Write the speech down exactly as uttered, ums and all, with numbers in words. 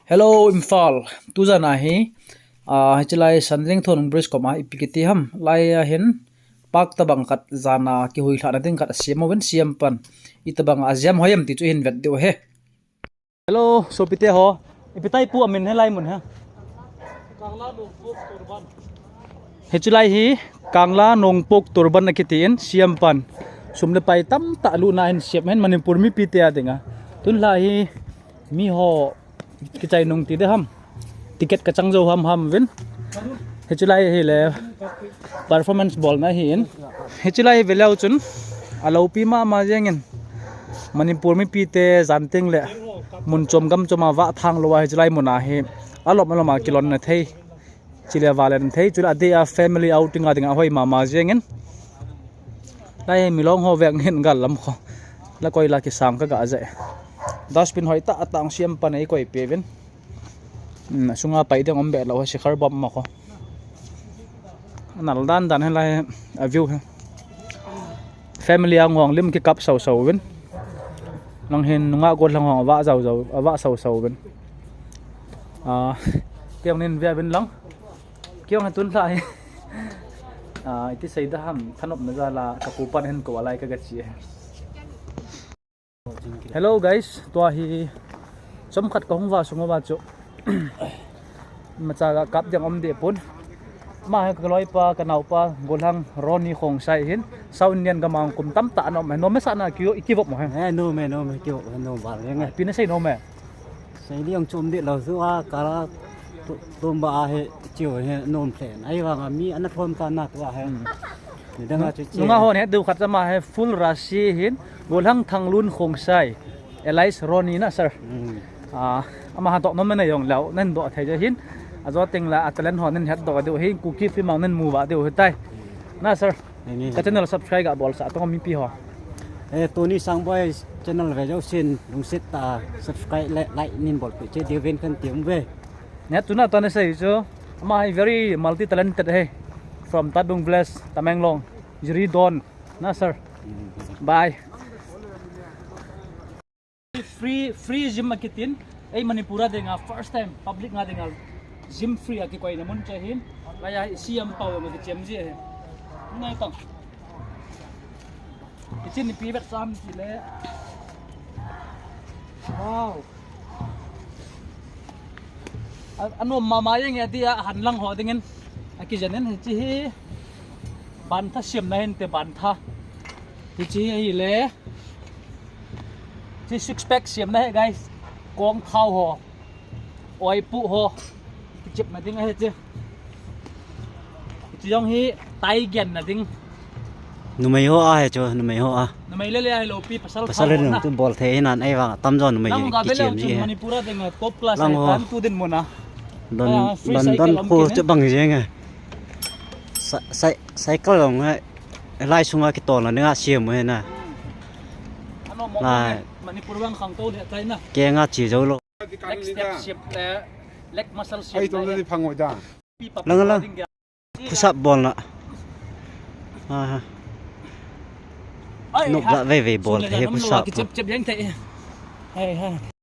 Hello, Imphal. Tujan a hi, ah, hichelai Sanjing Thon Bridge koma ipi kiti ham. Lai a hin, park tabang khat jan a kihui lhahna ding khat asem uvin siam pan. Itabang a jam hoi em ti chu hin vet diu ahi. Hello, sopite ho. Ipi tai pu amin hilai mun hi. Hichelai hi Kangla Nongpok Turban akiti in siam pan. Sum le pai tamtah lutna hin siam hin Manipur mipite a dinga. Tun lha hi mi ho kichai nung ti de ham. Ticket kachang jou ham ham vin. Hichelai hi le performance bolna hi in. Hichelai hi veleu chun alopi mama jeng in. Manipur mipite jan teng le mun chom gam chom a vah thang lou a hichelai mun a hi alom alom a kilonna thei. Chule valen thei, chule adeh a family outing a dinga hoi mama jeng in. Lai milong ho veng hin gal lam kho. La koi la kisang ka ga je. Dustbin hoi tah tah siam pan ei koi pe vin. Hmm, sunga pai ding um be lou, sikhar bom ma kho. Nal dan dan hilai a view hi. Family a ngong lim kikap sau sau vin. Lang hin nunga gollhang ho va sau sau, va sau sau vin. Ah, kei jong nin ve vin lang. Kei jong tun lha hi. Ah, iti sei da ham, thanopna jal a, ka pu pan hin ko alai ka ga chi. Hello guys, tua hi chomkhat kahung va sung uva chu. Macha ga kap ding um deh pon. Ama hi ka loipa, ka naopa, gollhang Ronnie Khongsai hin. South Indian gam a kum tamtah ana um. Nom masa na kio i kivop mo hi. Eh, nom e, nom e, kivop, nom val e. Ipi na sei nom e. Sei liang chom deh lou chu a, kala tu-, tumba a hi chiu hi nom plen. Ahivang a mi ana thom ta na tua hi. Hmm. Ni dang a chu chi. Nunga hon he du khat ama hi full rasi hin, gollhang Thanglun Khongsai. Alias Ronnie na, sir. Hmm. Ah, ama ha toh nom na jong lou, nan doh thei je hin. Ajo teng la a talent ho nan het doh diu hin, Kuki film a nan mu va diu hitai. Na, sir. Ni, ni. Ka channel subscribe ga bol sa tong mipi ho. Eh, Tony Sangboi channel ve jousen, lungset tah a subscribe le like nin bol pe che diu vin kan ti um ve. Nia tuna tana sei chu, ama hi very multi talented hi. From Tadung Village, Tamenglong, Jiridon. Na, sir. Bye. Free, free gym akitin. Ei Manipur a dinga first time public nga dinga gym free akikoina mun che hin. Kaya hi C M pau ma kichem ji hi. Ngai tang. Kichin ni pivet sam ti le. Wow. A, anom mama jeng e tia, hanlang ho dingin. Akijen in hichi hi. Bantha siam na hin te bantha. Hichi hi le. Chi six pack siam na hi, guys. Kong thao ho. Oi pu ho. Kichep na ding ahi chi. Chi jong hi tai gen na ding. Numei ho a hi chu, numei ho a. Numei le le ahi lou pi pasal. Pasal thao le na. Tu bol thei hinan ei vang tam jo numei. Lang ga kichep ji hi. Manipur a ding top class lang ho. Tan tu din muna. Don, ah, free don, cycle don om ko kine. Chu bang jeng e. Sa-, sa-, cycle long e. Lai sunga kitol na dinga siam mo hi na. Ano mo lai. Manipur vang khang to le tai na. Ke nga chi jo lo. Next step siam le, leg muscle siam le. Ai, to le phang oi da. Lang lang. Push up bol na. Ha ha. Ai, nok ha. Ga ve ve bol the push up. Chep chep yang thei. Ai ha.